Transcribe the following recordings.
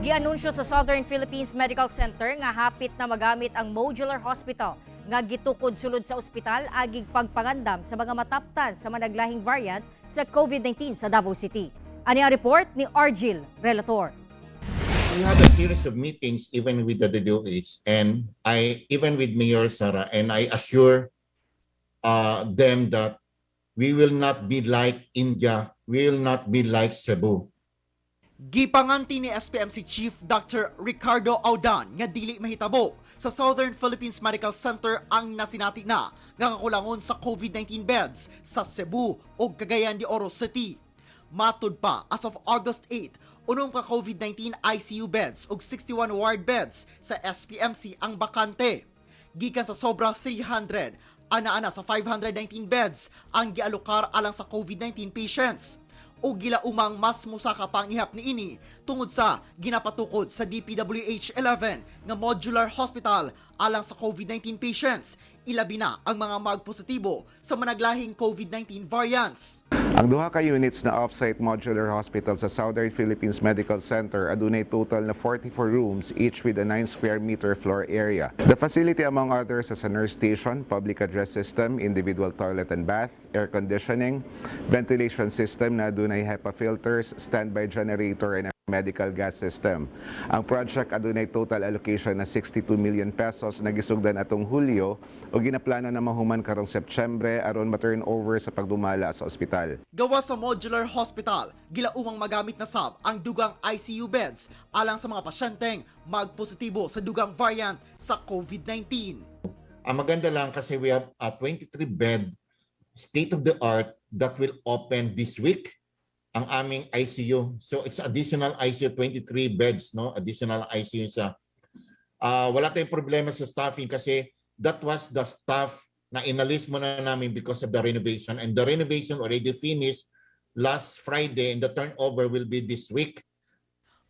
Gianunsyo sa Southern Philippines Medical Center nga hapit na magamit ang modular hospital nga gitukod sulod sa ospital agig pagpangandam sa mga mataptan sa managlahing variant sa COVID-19 sa Davao City. Ani ang report ni Argil Relator. We had a series of meetings even with the DOH and I even with Mayor Sara, and I assure them that we will not be like India, we will not be like Cebu. Gipanganti ni SPMC Chief Dr. Ricardo Audan nga dili mahitabo sa Southern Philippines Medical Center ang nasinati na nga kakulangon sa COVID-19 beds sa Cebu ug Cagayan de Oro City. Matud pa, as of August 8, 6 ka COVID-19 ICU beds ug 61 ward beds sa SPMC ang bakante. Gikan sa sobra 300, ana-ana sa 519 beds ang gialokar alang sa COVID-19 patients o gilaumang mas musaka pa ang ihap niini tungod sa ginapatukod sa DPWH 11 nga modular hospital alang sa COVID-19 patients, ilabi na ang mga magpositibo sa managlahing COVID-19 variants. Ang duha ka units na off-site modular hospital sa Southern Philippines Medical Center adunay total na 44 rooms, each with a 9 square meter floor area. The facility, among others, has a nurse station, public address system, individual toilet and bath, air conditioning, ventilation system na adunay HEPA filters, standby generator and a medical gas system. Ang project adunay total allocation na ₱62 million na gisugdan atong Hulyo o ginaplano na mahuman karong Setyembre aron ma-turn over sa pagdumala sa ospital. Gawas sa modular hospital, gilaumang magamit na sab ang dugang ICU beds alang sa mga pasyenteng magpositibo sa dugang variant sa COVID-19. Ang maganda lang kasi we have a 23 bed state of the art that will open this week, ang aming ICU. So it's additional ICU, 23 beds, no? Additional ICU sa wala tayong problema sa staffing kasi that was the staff na inalis muna namin because of the renovation, and the renovation already finished last Friday and the turnover will be this week.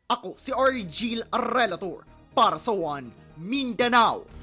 Ako si Argil Relator para sa One Mindanao.